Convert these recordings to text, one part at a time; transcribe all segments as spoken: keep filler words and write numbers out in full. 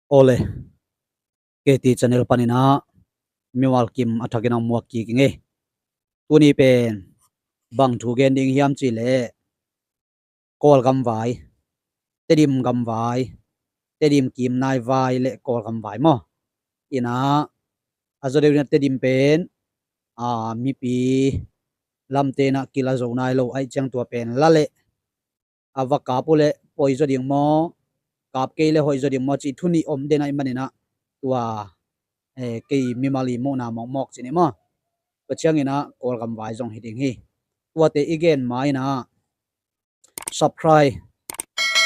Ole, K T channel paninah mimal kim a thakin ang muak kik ing ei. Tuni pen bang thu gen ding hiam cihleh, Kawlgam vai, Tedim gam vai, Tedim kimnai vai le Kawlgam vai maw? Inah a zaw deuh inah Tedim pen a mipi lamte inah kila zo nai lo aih ciang tua pen la leh a va kap uh leh poi zaw ding maw, kap kei le hoih zaw ding maw cih thu nih om den aih maninah tua, eh, kei mimal i muhna mawkmawk ci ni maw? Tua cianginah Kawlgam vai zong hi ding hi. Tuate i gen ma inah subscribe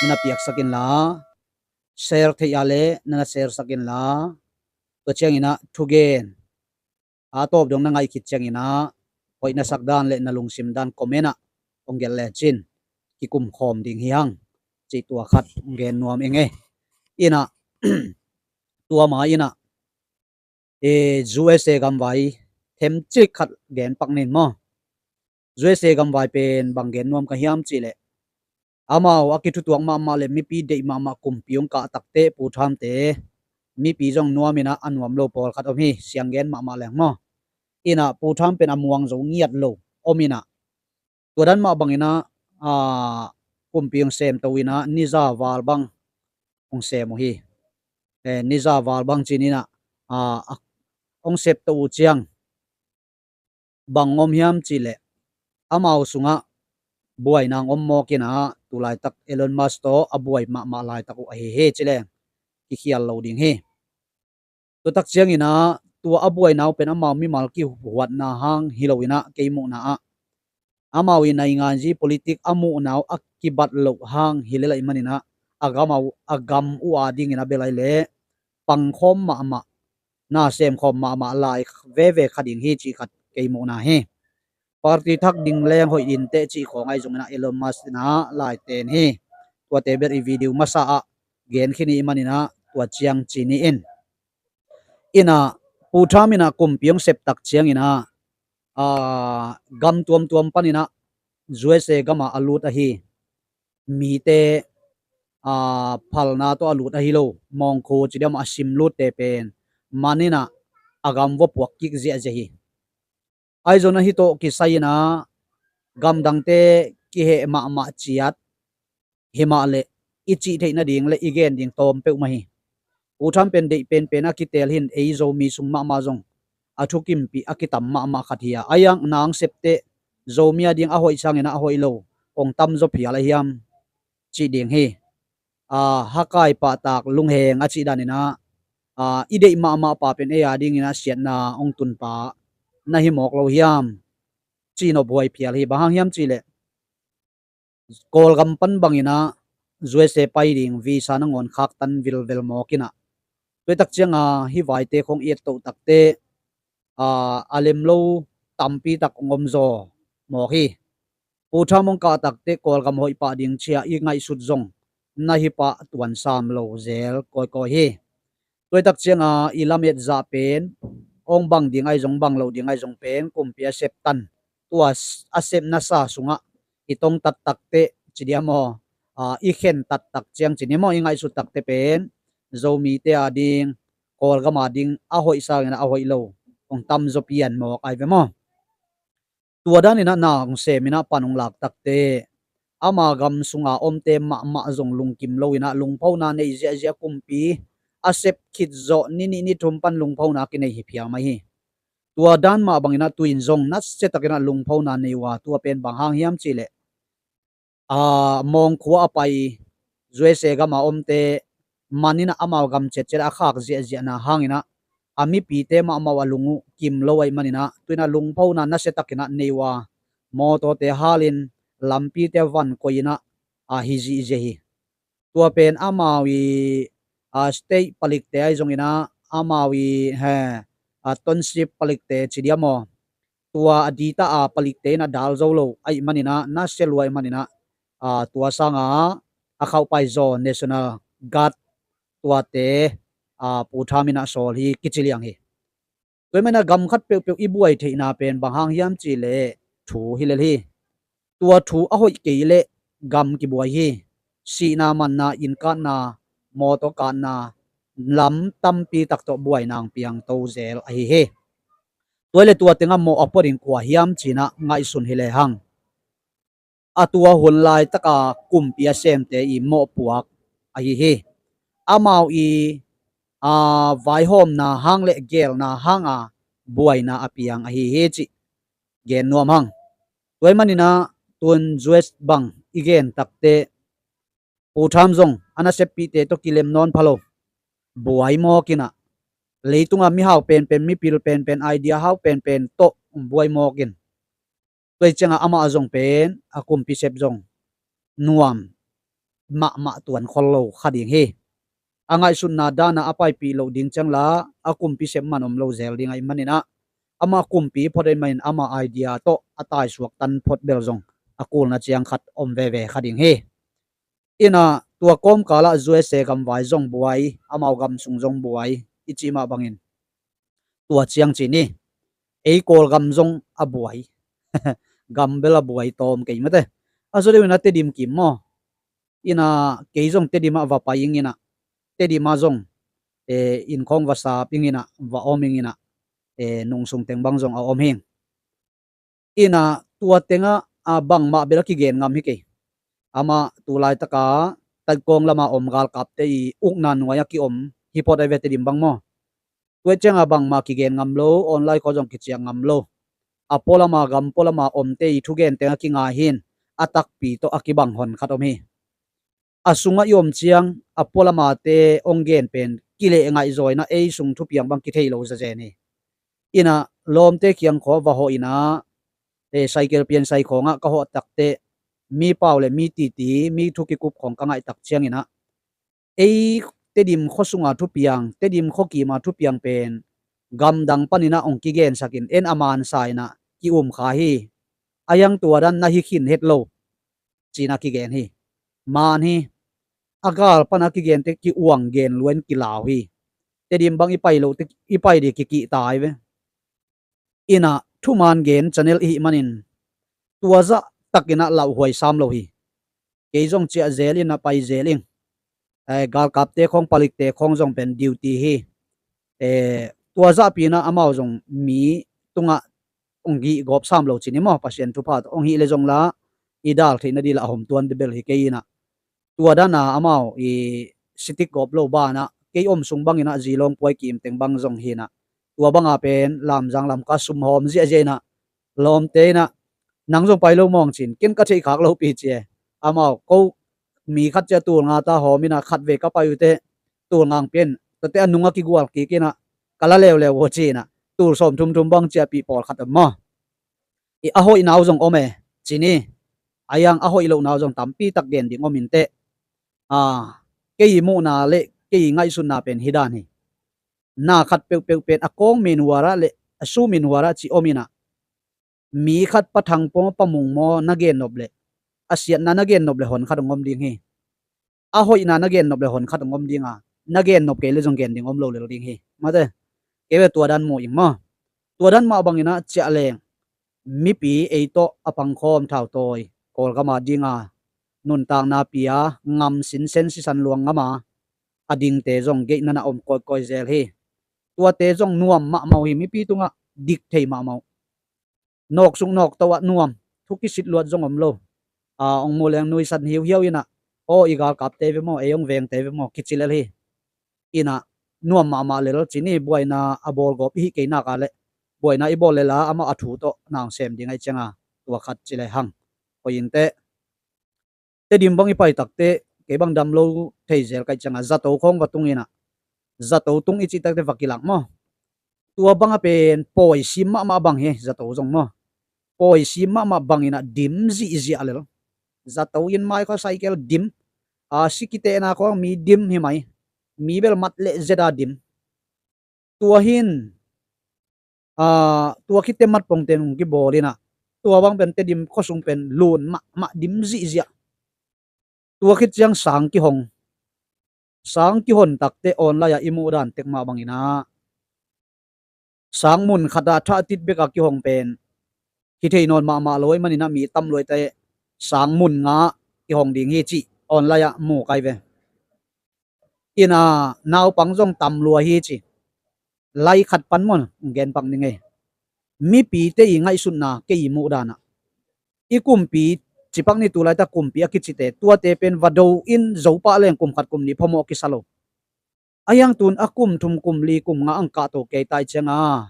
na na piaksak inla, share theih a le na na share sak inla, tua cianginah thugen a tawp dong na ngaih khit cianginah hoih na sak dan le na lungsim dan comment ah hong gelh lecin kikum khawm ding hi hang, cih tua khat hong gen nuam ing ei. Inah tua ma inah, eh, U S A gam vai themcik khat gen pak nin maw? U S A gam vai pen bang gen nuam ka hiam cihleh, amau a kithutuak mahmah le mipi deih mahmah kumpi hong kah takte Pu Thamte mipi zong nuam inah a nuam lo pawlkhat om hi, siang gen mahmah leng maw? Inah Pu Tham pen a muang zo ngiat lo om inah, tua dan mah banginah, a, kumpi hong semto inah niza val bang hong sem uh hi. Eh, niza val bang ci ninah, a, a, hong septo uh ciang bang om hiam cihleh, amau sungah buaina hong om mawk inah, tu laitak Elon Musk tawh a buai mahmah laitak uh ahi hi cileng kikhial lo ding hi. Tua tak cianginah tua a buaina uh pen amau mimal kihuatna hang hi lo inah kei muhna ah, amau i nainganzi politik a muhna uh a kibat loh hang hi lel aih maninah, a gam uh a, a gam uh a dinginah bel aih leh pangkhawm mahmah, na semkhawm mahmah lai veve kha ding hi cih khat kei muhna hi. Party thak ding leng hoih dinteh cih khawng aih zonginah Elon Musk inah laiten hi. Tuate bel i video masa ah gen khin i maninah tua ciang ci ni in. Inah Pu Tham inah kumpi hong sep tak cianginah, a, gam tuamtuam paninah U S A gamah a lut ahi mite, a, phalna tawh a lut ahi lo, mawngkhu ci diam a sim lutte pen maninah a gam va puak kik ziahziah hi. Aizon ahi tawh kisai inah gamdangte kiheh mahmah ciat hi mah leh i cih theih nading le i gen ding tawm peuhmah hi. Pu Tham pen deih penpen a kitel hin ei Zomi sung mahmah zong a thukimpih a kitam mahmah khat hi a, a iang nang septeh Zomi a ding a hoih sanginah a hoih lo hong tamzaw phial a hiam cih ding hi. A, hakai pahtak lungheng a cih daninah, a, i deih mahmah pa pen ei a dinginah siatna hong tunpa na hi mawk lo hiam? Cihnop huai phial hi. Bang hang hiam cihleh, Kawlgam pan banginah U S A pai ding visa nangawn khaktan vilvel mawk inah, tuaitak cianga hih vaite khong i ettoh takte, a, a lem lo tampi tak hong omzaw mawk hi. Pu Tham hong kah takte Kawlgam hoih pah ding cia i ngaihsut zong na hi pah tuansam lo zel kawikawi hi. Tuaitak cianga i lamet zah pen hong bang ding ahi zong bang loh ding ahi zong pen kumpi a septan, tua a sepna sa sungah i tongtat takte ci diam aw, a, i khentat tak ciang ci ni maw, i ngaihsut takte pen Zomite a ding, Kawlgam a ding a hoih sanginah a hoih lo hong tamzaw pian mawk ai ve maw? Tua daninah na hong seminah pan hong lak takte ama gam sunga omte mahmah zong lungkim lo inah lungphona nei ziahziah kumpi a sep khit zawh ni nih ni thum pan lungphona kinei hi phial mai hi. Tua dan mah banginah tuin zong nasia takinah lungphona nei uh a, tua pen bang hang hiam cihleh, a, mawngkhua a pai U S A gama omte maninah amau gam ciatciat a khak ziahziahna hanginah a mipite mahmah uh a lung uh kim lo aih maninah tuinah lungphona nasia takinah nei uh a, mawtawte halin lampite van koihinah, a, hi zihziah hi. Tua pen amau i, a, state palikte ahi zonginah amau i, he, a, township palikte ci diam aw, tua a dita a palikte inah dal zo lo aih maninah nasia lua aih maninah, a, tua sanga a khauhpai zaw National Guard tuate, a, Pu Tham inah sawl hi kici liang hi. Tua ahih maninah gam khat peuhpeuh i buai theihna pen bang hang hiam cihleh thu hi lel hi. Tua thu a hoih kei leh gam kibuai hi. Sihna, manna, inn katna, mawtaw katna, lam tampi tak tawh buaina hong piangto zel ahi hi. Tua hi leh tua tengah mawh a pua ding kua hiam ci-in ah ngaihsun hi lehang, a tua hun laitaka kumpi a semte i mawhpuak ahi hi. Amau i, aa, vaihawmna hang le geelna hanga buaina a piang ahi hi cih gen nuam hang. Tua ahih manin ah tun U S bang i gen takteh, Pu Tham zong a naseppihte tawh kilem nawn pha lo. Buai mawk in ah, leitunga mihau penpen, mipil penpen, idea hau penpen tawh buai mawk in. Tua hi ciangah amah zong pen a kumpi sep zong nuam mahmah tuan khol lo kha ding hi. A ngaihsutna dana a paipih loh ding ciang la a kumpi sep man om lo zel ding ahih manin ah, amah kumpi phot ahih manin amah idea tawh a taisuak tan phot bel zong a kulna ciang khat om veve kha ding hi. In ah tua kawmkalah U S A gamvai zong buai, amau gam sung zong buai i cih mah bangin, tua ciang ci ni, ei Kawlgam zong a buai. Gam bel a buai tawm kei mate. A zaw deuh in ah Tedim kim maw? In ah kei zong Tedim ah va pai ing in ah, Tedim ah zong, eh, inn khawng va sap ing in ah, va om ing in ah, eh, nungsung teng bang zong a om hi ing. In ah tua tengah, ah, bangmah bel a kigen ngam hi kei. Amah tu laitaka Tatkawng lama om galkapte i ukna nuai a kiom hi phot ahi ve, Tedim bang maw? Tua hi ciangah bangmah kigen ngam lo, online khawng zong kiciak ngam lo. A pualama, gam pualama omte i thugen teng a kingai hi in, a takpi tawh a kibang hon khat om hi. A sungah i om ciang a pualamate hong gen pen kileh ngaihzaw in ah ei sung thupiang bang kithei lo zazen hi. In ah lawmte kiang khawng va hawh in ah, eh, cycle piansai khawngah ka hawh takteh, mi pau le mi titi, mi thu kikup khawng ka ngaih tak ciangin ah, ei Tedim khua sunga thupiang, Tedim khua kima thupiang pen gamdang panin ah hong kigensak in, en a mansa in ah ki-um kha hi. A hiang tua dan na hi khin het lo ci-in ah kigen hi. Man hi. A gal pan a kigente ki-uang gen lua in kilau hi. Tedim bang i pai loh teh i pai ding kikihta hi ve. In ah thuman gen channel i hih manin tua zah takin ah lauhuai sam lo hi. Kei zong ciah zel in ah pai zel ing. Eh, galkapte khawng, palikte khawng zong pen duty hi. Eh, tua zahpi in ah amau zong mi tungah hong gih gawp sam lo ci ni maw, Pasian thupha tawh hong hih leh zong la i dal theihna ding lah a hom tuan ding bel hi kei in ah, tua dana amau i sitik gawp lo banah kei om sung bangin ah zilawng puai kim teng bang zong hi in ah, tua banga pen Lamzang lam ka sumhawm ziahziah in ah, lawmte in ah, nang zong pai lo mawng ci-in, ken ka theih khak lopi ci e. Amau ko mi khat ciah tul nga ta hawm in ah, khatvei ka pai uh teh tul nga hong pia in, tuate a nung a kigual kik in ah, ka la leuleu uh ci-in ah, tul sawmthum thum bang ciahpih pawlkhat om maw? I a hoihna uh zong om e, ci ni. A hiang a hoih lohna uh zong tampi tak gen ding om in teh. Ah, kei i muhna le kei i ngaihsutna pen hi dan hi. Na khat peuhpeuh pen a kawng minhuarah le a su minhuarah ci om in ah, mi khat Pa Thang maw, Pa Mung maw na gennop leh, a siatna na gennop leh hon khat hong om ding hi. A hoihna na gennop leh hon khat hong om ding a, na gennop kei leh zong gen ding om lo lel ding hi. Mate, kei ve tua dan mu ing maw. Tua dan mah bangin ah ciah leng, mipi ei tawh a pangkhawm thautawi, Kawlgam a ding a nuntakna pia, ngam sinsen sisan luang ngam a, a dingte zong geihna na om kawikawi zel hi. Tuate zong nuam mahmah uh hi, mipi tungah dik thei mahmah uh. Nawk suk nawk to ah nuam, thu kisit luat zong om lo. A, hong mu leng nuisan hiuhiau in ah, aw, i galkapte ve maw, ei hong vengte ve maw, kici lel hi. In ah nuam mahmah lel ci ni, buaina a bawlgawp i hih kei nak a leh, buaina i bawl lel a, amah a thu tawh na hong sem ding ahih ciangin, tua khat ci lehang. Hoih in teh. Tedim bang i pai takteh, kei bang dam lo thei zel ka hih ciangin, zato khawng va tung in ah, zato tung i cih takteh va kilak maw? Tua bang a pen pawisim mahmah bang hi, zato zong maw? Pawisim mahmah bang in ah dim zihziah lel. Zato inn mai khawng cycle dim. A, si kitehna khawng mi dim hi mai. Mi bel mat leh zet a dim. Tua hi in, a, tua khit teh mat pongte nung kibawl in ah, tua bang pen Tedim khuasung pen lun mahmah, dim zihziah. Tua khit ciang sang kihong. Sang kihon takteh online ah i muh dan tek mah bangin ah, sang mun khat ah thah tit bek a kihong pen hi thei nawn mahmah lo ahih manin ah, mi tam lua teh sang mun nga kihong ding hi cih online ah mu ka hi ve. Ina naupang zong tam lua hi ci. Lai khat pan maw, gen pak ning ei. Mipite i ngaihsutna kei i muh danah, i kumpi, cipak ni, tu laitak kumpi a kicite, tuate pen va do in zo pah leng kum khat kum nih phamawh kisa lo. A hiang tun a kum thum kum li kum nga ang kahto kei tai cianga,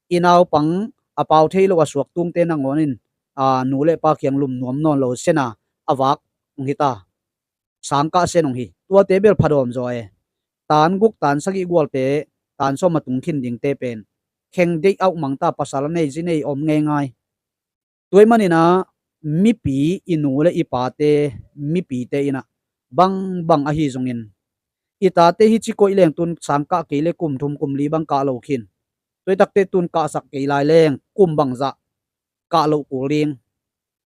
i naupang a pau thei lo a suak tungte nangawnin, a, nu le pa kiang lum nuam nawn lo sena a vak hong hita. Sangkah sen hong hi. Tuate bel phadawm zaw e. Tan guk tan sagih gualte, tan sawm a tung khin dingte pen kheng deih auh mangta, pasal a nei zi nei om ngeingai. Tua ahih maninah mipi, i nu le i pate, mipite inah bangbang ahi zongin, i tate hi ci koih leng tun sangkah kei le kum thum kum li bang kah lo khin. Tua i takte tun kahsak kei lai leng kum bangzah kah loh kul ding,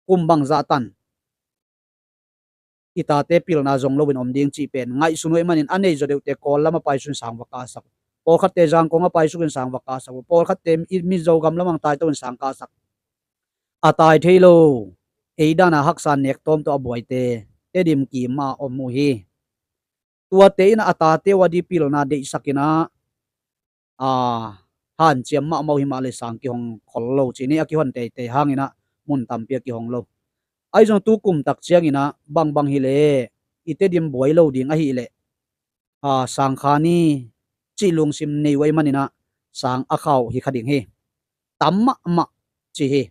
kum bangzah tan i tate pilna zong loin om ding cih pen ngaihsun uh ahih manin, a nei zaw deuhte Kawl lam a paisukin sang va kahsak uh, pawlkhatte Zangkong a paisukin sang va kahsak uh, pawlkhatte i Mizo gam lamang taito in sang kahsak. A tai thei lo, ei dana haksa nek tawm tawh a buaite Tedim kim ah om uh hi. Tuate inah a tate uh a di pilna deihsak inah, a, hanciam mahmah uh hi mah le sang kihong khol lo ci ni, a kihon teitei hanginah mun tampi a kihong lo. Ahi zong tu kum tak cianginah bangbang hileh i Tedim buai lo ding ahileh, a, sang kha ni cih lungsim nei uh ahih maninah sang a khau hi kha ding hi. Tam mahmah ci hi.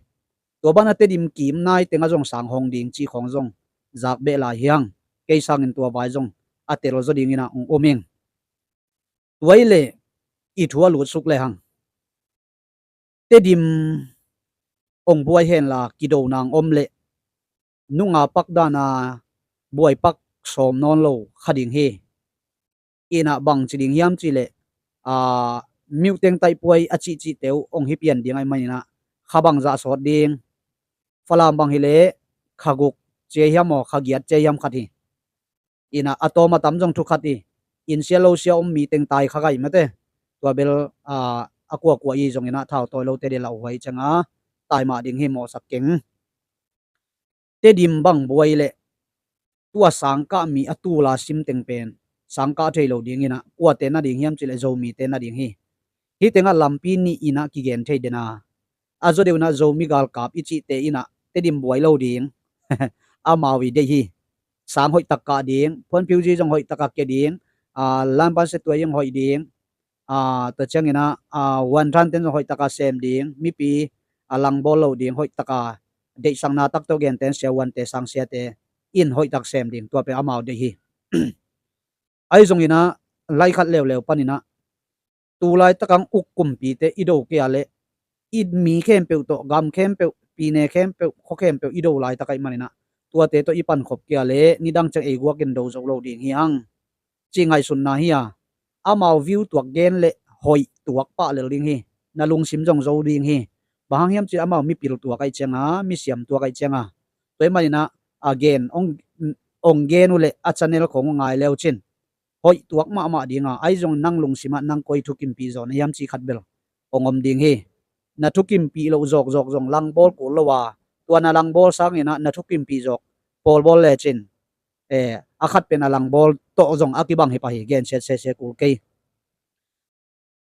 Tua banah Tedim kim nai tengah zong sang hong ding cih khawng zong zak beh lai hi hang. Kei sangin tua vai zong a tel zaw dinginah hong um ing. Tua hileh i thu a lutsuk le hang. Tedim hong buai henla kidona hong om leh nunga pak dana buai pak sawm nawn lo kha ding hi. Inah bang ci ding hiam cihleh, a, miuteng taihpuai a cihcihte uh hong hi pian ding ahih maninah kha bangzah sawt ding. Falam bang hileh kha guk cia hiam aw, kha giat cia hiam khat hi. Inah a tawm a tam zong thu khat hi. Inn sia lo sia om miteng tai kha gai mate. Tua bel, a, a kuakua i zonginah thau tawi lote le lauhuai cianga tai mah ding hi, mawhsak keng. Tedim bang buai leh tua sangkah mi a tula simteng pen sangkah thei lo dinginah kuate na ding hiam cihleh Zomite na ding hi. Hih tengah lampi nih inah kigen thei dena, a zaw deuh inah Zomi galkap i cihte inah Tedim buai lo ding. Amau i deih hi. Sang hoihtak kah ding, phuanphiuzi zong hoihtaka kia ding, a, lampan setuai zong hoih ding, a, tua cianginah, a, wanthante zong hoihtaka sem ding, mipi a langbawl lo ding, hoihtaka deihsakna takte uh genten siavuante sangsiate in hoihtak sem ding, tua pen amau deih hi. Ahi zonginah laikhat leuleu paninah tu laitakah uk kumpite i do kei a leh i mi khempeuh tawh, gam khempeuh, pine khempeuh, khua khempeuh i do laitak ahih maninah tuate tawh i pankhop kei a leh nidang ciang ei guakin do zo lo ding hi hang. Ci ngaihsunna hi a, amau view tuak gen le hoih tuak pah lel ding hi. Na lungsim zong zo ding hi. Bang hang hiam cih amau mipil tuak ahih cianga, misiam tuak ahih cianga. Tua ahih maninah a gen hong, hong gen uh le a channel khawng uh ngai leu cin hoih tuak mahmah dinga, ahi zong nang lungsimah nang koi thukimpih zaw na hiam cih khat bel hong om ding hi. Na thukimpih loh zawkzawk zong langbawl kul lo a, tua na langbawl sanginah na thukimpih zawk pawl bawl lecin, eh, a khat pen a langbawl tawh zong a kibang hi pah hi, gensiat sese kul kei.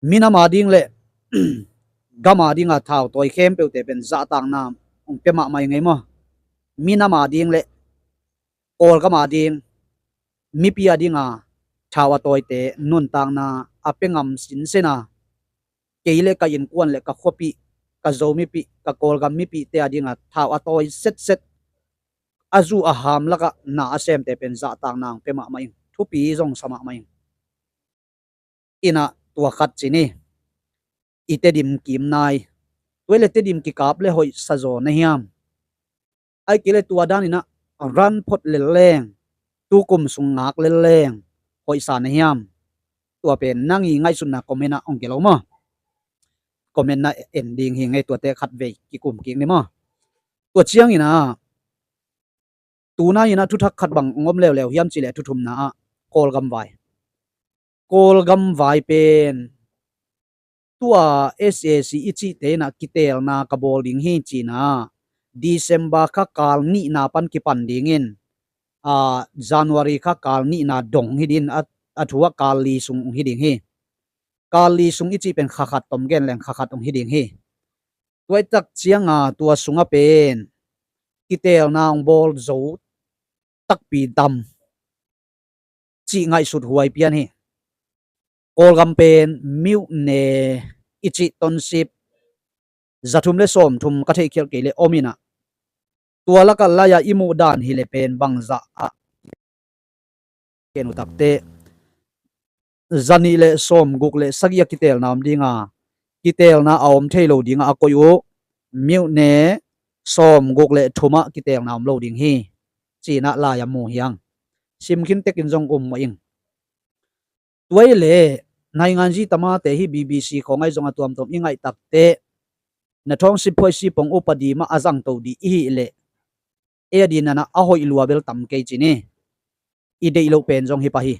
Minam a ding le gam a dinga thau tawi khempeuhte pen zahtakna hong pia mahmah ing ei maw? Minam a ding le Kawlgam a ding, mipi a dinga thau a tawite nuntakna a pia ngam sinsena, kei le ka innkuan le ka khuapih, ka Zo mipih, ka Kawlgam mipihte a dinga thau a tawi setset, a zu a ham lakah na a semte pen zahtakna hong pia mahmah ing, thupi zong sa mahmah ing. Inah tua khat ci ni, i Tedim kim nai. Tua le Tedim kikap le hoihsa zaw na hiam? Ahih kei le tua daninah ran phot lel leng, tukum sung ngak lel leng hoihsa na hiam? Tua pen nang i ngaihsutna comment ah hong gelh maw? Comment na en ding hi ngei, tuate khat vei kikum kik ni maw? Tua cianginah tunai inah thuthak khat bang hong om leuleu hiam cihleh a thuthumna ah Kawlgam vai. Kawlgam vai pen tua S A C i cihte inah kiteelna ka bawl ding hi cinah December kha kal nihna pan kipan dingin, a, January kha kal nihna dong hi din a, a thu ah kal li sung hong hi ding hi. Kal li sung i cih pen kha khat tom gen leng kha khat hong hi ding hi. Tua i tak cianga tua sunga pen kiteelna hong bawl zo takpi dam cih ngaihsut huai pian hi. Kawlgam pen myone i cih township zathum le sawmthum ka theihkhialh kei le om inah, tua lakah lai-ah i muh dan hi le pen bangzah ah ken uh takte zanih le sawmguk le sagih a kiteelna om dinga, kiteelna a om thei lo dinga a koih uh myone sawmguk le thumah kiteelna om lo ding hi. Cinah lai-a mu hiang. Simkhin tekin zong um mah ing. Tua i le nainganzi tamate hi B B C khawng ahi zong a tuamtuam i ngaih takte na thawng siphuaisi pong upadi mah a zangto dih i hih leh ei a dinanah a hoih lua bel tam kei ci ni. I deih loh pen zong hi pah hi.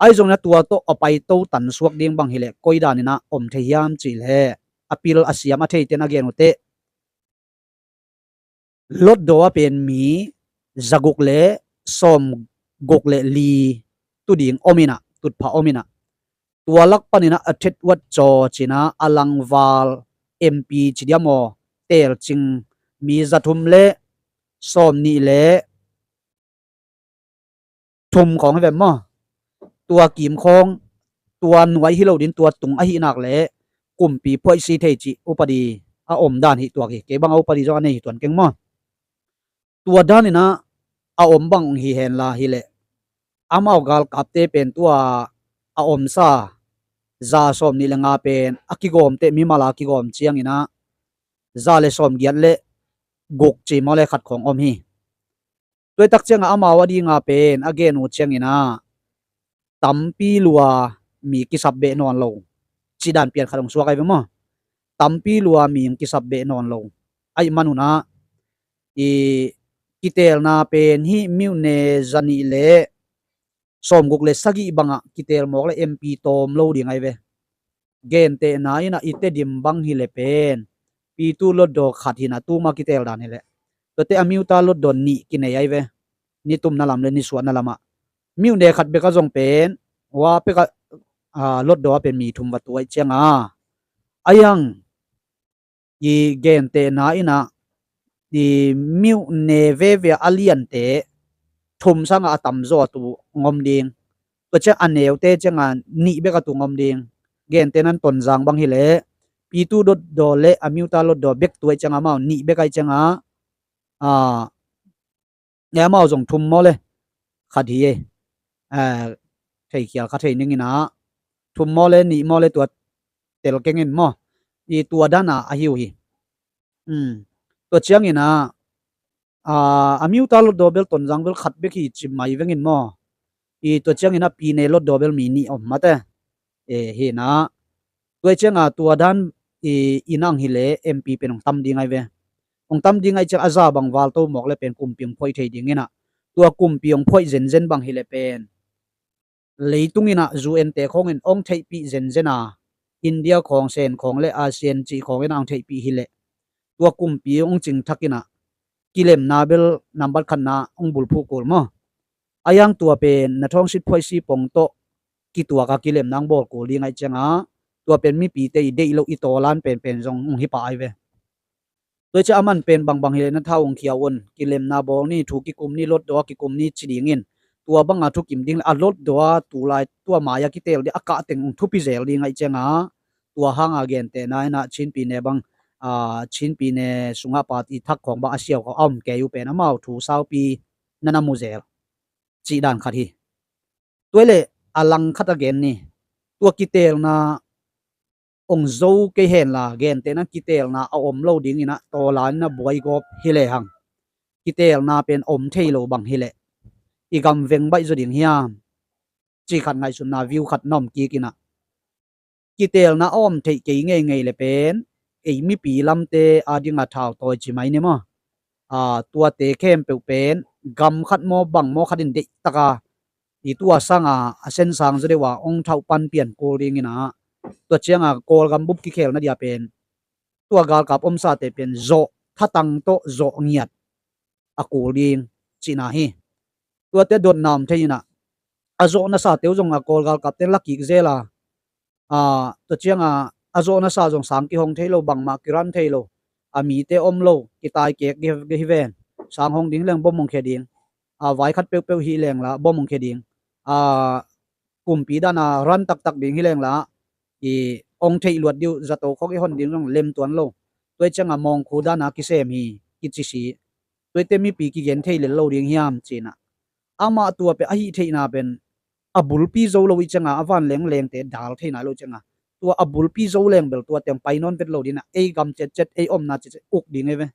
Ahi zongin a tua tawh a paito tansuak ding bang hileh koi daninah om thei hiam cih leh a pil a siam a theiten a gen uh teh Lotdaw a pen mi zaguk le sawmguk le li tu ding om inah, tutphah om inah, tua lak paninah a thet uat caw cinah a langval M P ci diam aw, teelcing mi zathum le sawmnih le thum khawng hi ve maw? Tua kim khawng, tua nuai hi lo din tua tung ahih nak le kumpi phuaisi thei cih upadi a om dan hi tuak hi. Kei bang a upadi zong a nei hi tuan keng maw? Tua daninah a om bang hi henla hileh amau galkapte pen tua a omsa za sawmnih le nga pen a kigawmte mimal a kigawm cianginah za le sawmgiat le guk ci maw le khat khawng om hi. Tua i tak ciangah amau a dinga pen a gen uh cianginah tampi lua mi kisap beh nawn lo cih dan pian khat hong suak ahi ve maw? Tampi lua mi hong kisap beh nawn lo. Aih manunah i kiteelna pen hih myone zanih le sawmguk le sagih bangah kiteel mawk le M P tawm lo ding ahi ve. Gentehna inah i Tedim bang hileh pen Pitu Lotdaw khat hinah tuma kiteel dan hileh tuate a Myuta Lotdaw nih kinei ahi ve. Nitumna lam le nisuahna lamah myone khat bek a zong pen hua pekah Lotdaw a pen mi thum va tuaih cianga a iang i gentehna inah i myone veve a liante thum sangah a tamzaw a tu ngom ding. Tua ciang a neute cianga nih bek a tu ngom ding. Gentehna in Tonzang bang hileh Pitu Lotdaw le a Myuta Lotdaw bek tuaih cianga amau nih bek ahi cianga a amau zong thum maw le khat hi e. Theikhial kha thei ninginah thum maw le nih maw le tua tel kengin maw? I tua dana ahi uh hi. Tua cianginah a Myuta Lotdaw bel Tonzang bel khat bek hi ci mai vengin maw? I tua cianginah Pyine Lotdaw bel mi nih om mate. E hinah tua i cianga tua dan i inang hileh M P pen hong tam ding ahi ve. Hong tam ding ahi ciang a za bang valto mawk le pen kumpi hong phoih thei dinginah tua kumpi hong phoih zenzen bang hileh pen leitunginah U N te khawngin hong theihpih zenzen a, India khawng, Sen khawng le ASEAN cih khawngin a hong theihpih hileh tua kumpi hong cingthakinah kilemna bel nambat khatna hong bulphuh kul maw? A iang tua pen na thawng sitphuaisi pong tawh kituaka kilemna hong bawl kul ding ahi cianga tua pen mipite i deih loh i tawlan penpen zong hong hi pah ahi ve. Tua i ciah a man pen bangbang hileh na thau hong khia un, kilemna bawl ni, thu kikum ni, Lotdaw a kikum ni ci dingin tua banga thukim ding le a Lotdaw a tulai tua mai-a kiteel ding a kahteng hong thupi zel ding ahi cianga tua hanga gentehna inah Chin Pyine bang Chin Pyine sungah party thak khawng bang a siau khawng a om kei uh pen amau thu saupi na na mu zel cih dan khat hi. Tua i le a lang khat a gen ni. Tua kiteelna hong zo kei henla gentehna kiteelna a om lo dinginah tawlan na buai gawp hi lehang kiteelna pen om thei lo bang hileh i gam veng baih zaw ding hiam cih khat ngaihsutna view khat na om kikinah kiteelna a om theih kei ngeingei le pen ei mipi lamte a dinga thau tawi ci mai ni maw? Tuate khempeuh pen gam khat maw bang maw khat in deihtaka i tua sanga a sensang zaw deuha hong thauh pan pian kul dinginah tua cianga Kawlgam bup kikhelna dia pen tua galkap omsate pen zawh thatang tawh zawh ngiat a kul ding cihna hi. Tuate dotna om thei inah a zawh nasate uh zong a Kawl galkapte in la kik zel a, a, tua ciang a, a zawh nasa zong sang kihong thei lo, bangmah kiran thei lo, a mite om lo, kitai kek hi, hi ven, sang hong ding hi leng bom hong khia ding, a, vai khat peuhpeuh hi leng la bom hong khia ding, a, kumpi dan a ran taktak ding hi leng la, i, hong theih luat ding uh, zato khawng i hon ding zong lem tuan lo. Tua ciang a mawngkhu dan a kisem hi, kici si. Tuate mipi kigen thei lel lo ding hiam ci-in ah, amah tua pen a hih theihna pen a bulpi zo lo i ciang a, a vanleng lengte dal thei nai lo ciang a, tua a bulpi zo leng bel tua teng pai nawn vet lo ding in ah, ei gam cetcet, ei omna cetcet uk ding ei ve.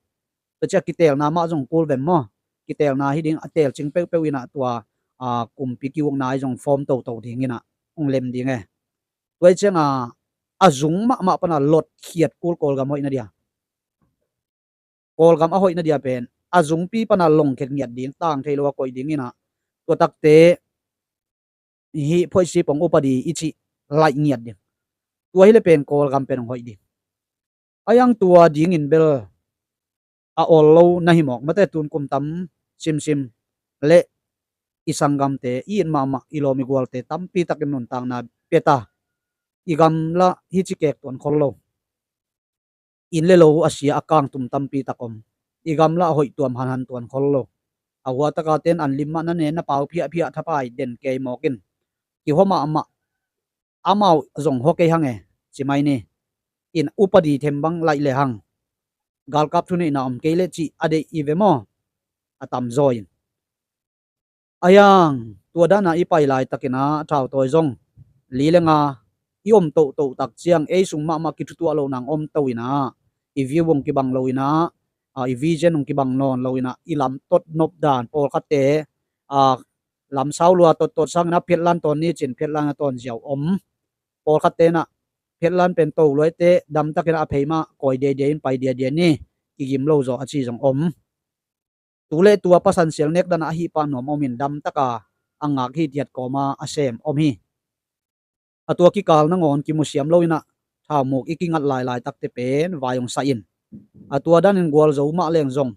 Tua ciang kitelna mah zong kul vem maw? Kitelna hi ding, a telcing peuhpeuh in ah tua, a, kumpi ki-ukna i zong form toto ding in ah hong lem ding e. Tua i ciang a, a zung mahmah pan a lotkhiat kul Kawlgam hoihna dia. Kawlgam a hoihna dia pen a zungpi pan a longkhiat ngiat ding, tang thei lo a koih ding in ah, tua takte hih phoihsipong upadi i cih laih ngiat ding. Tua hi leh pen Kawlgam pen hong hoih ding. A iang tua dingin bel a ol lo na hi mawk mate, tun kum tam simsim leh i sanggamte, i it mahmah i lawm i gualte tampi takin nuntakna pia ta. I gamla hih ci kek tuan khol lo. Inn le lo a sia a kangtum tampi tak om. I gamla a hoih tuam hanhan tuan khol lo. A hua taka ten an lim mah na nen na pau phiahphiah thapai den kei mawk in. Kihua mahmah, amau zong hua kei hang e, ci mai ni. In upadi them bang laih le hang. Galkap thuneihna om kei leh cih a deih i ve maw? A tamzaw in. A iang tua dan a i pai laitakin ah thautawi zong li le nga i om tohtoh tak ciang ei sung mahmah kithutuah loh nang om to in ah, i view hong kibang lo in ah, a, i vision hong kibang nawn lo in ah, i lam tot nop dan pawlkhatte, a, lam sau lua tottot sangin ah phetlan tawn ni cin phetlan a tawn ziau om. Pawlkhatte in ah phetlan pen to luaite damtakin ah a phei mah kawi diaidiai in pai diaidiai ni, kigim lo zaw a ci zong om. Tu le tua pasan sial nek dan a hih pah nuam om in damtaka a ngak hi tiat kawma a sem om hi. A tua kikal nangawn kimusiam lo in ah thaumuk i kingat lailai takte pen vai hong sah in. A tua danin gualzo mah leng zong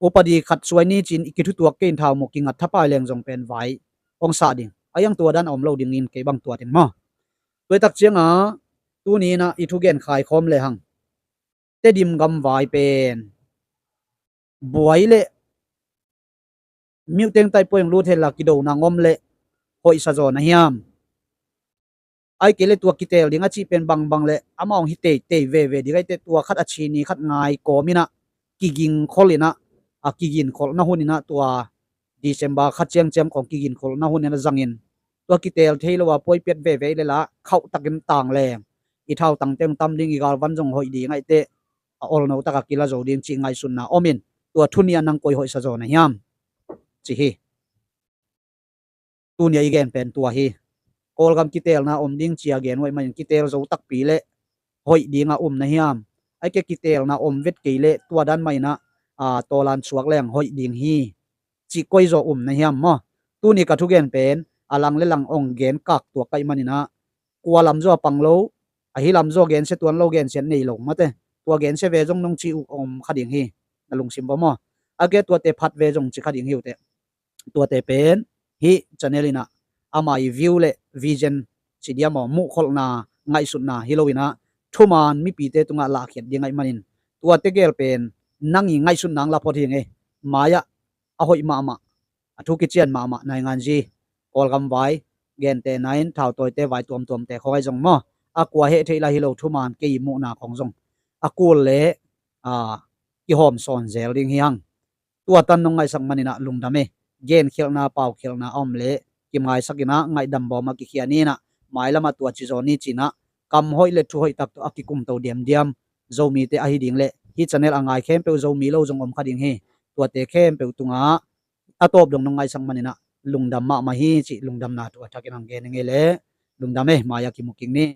upadi khat suai ni cin i kithutuak kei in thaumuk kingat thapai leng zong pen vai hong sah ding. A iang tua dan a om lo dingin kei bang tuat in maw? Tua i tak ciang a tuni in ah i thugen khaikhawm le hang. Tedim gam vai pen buai le miuhteng taipuai hong lut hen la kidona ngom le hoihsa zaw na hiam? Ai kei le tua kitel ding a cih pen bangbang le amah hong hi teitei veve ding ai te, tua khat a cini khat ngai kawm in ah kigingkhol in ah, a kigingkholhna hun in ah tua December khat ciangciang khawng kigingkholhna hun in a zangin tua kitel thei lo a puaipiat veve i le la khauh takin tang leng i thautangte hong tam ding, i galvan zong hoih ding ai te, a olno taka kila zo ding cih ngaihsutna om in tua thu nih a nang koi hoihsa zaw na hiam? Ci hi. Tuni a i gen pen tua hi. Kawlgam kitelna om ding cia gen uh ahih manin kitel zo takpi le hoih ding a um na hiam? Ai ke kitelna om vet kei le tua dan mah in ah, a, tawlan suak leng hoih ding hi. Cih koi zaw um na hiam maw? Tuni ka thugen pen a lang le lang ong gen kak tuak ka hih manin ah kua lam zaw a pang lo, ahi lam zaw gensia tuan lo, gensia nei lo mate. Tua gensia ve zong nong ci uh om kha ding hi. Na lungsim bawm aw. A ke tuate phat ve zong ci kha ding hi uh teh. Tuate pen hih channel in ah ama i view le vision ci diam aw, muhkholhna, ngaihsutna hi lo in ah thuman mipite tungah lahkhiat ding ahih manin tuate gel pen nang i ngaihsutna ang la phot hi ngei. Mai-ah a hoih mahmah, a thu kician mahmah nainganzi Kawlgam vai, gente na in thautawite vai tuamtuamte khawng ai zong maw, a kua heh theih lai hi lo thuman kei i muhna khawng zong a kul le, a, kihawm sawn zel ding hi hang. Tua tan nong ngaihsak manin ah lungdam e. Genkhialhna, paukhialhna a om le kimaisak in ah ngaihdam bawm a kikhia ni in ah, mailam ah tua ci zaw ni ci in ah kam hoih le thu hoih tak tawh a kikumto diamdiam Zomite ahi ding le hih channel a ngai khempeuh Zomi lo zong om kha ding hi. Tuate khempeuh tungah a tawp dong nong ngaihsak manin ah lungdam mahmah hi cih lungdamna thu a thakin ang gen i ngei le lungdam e, mai-ah kimu kik ni.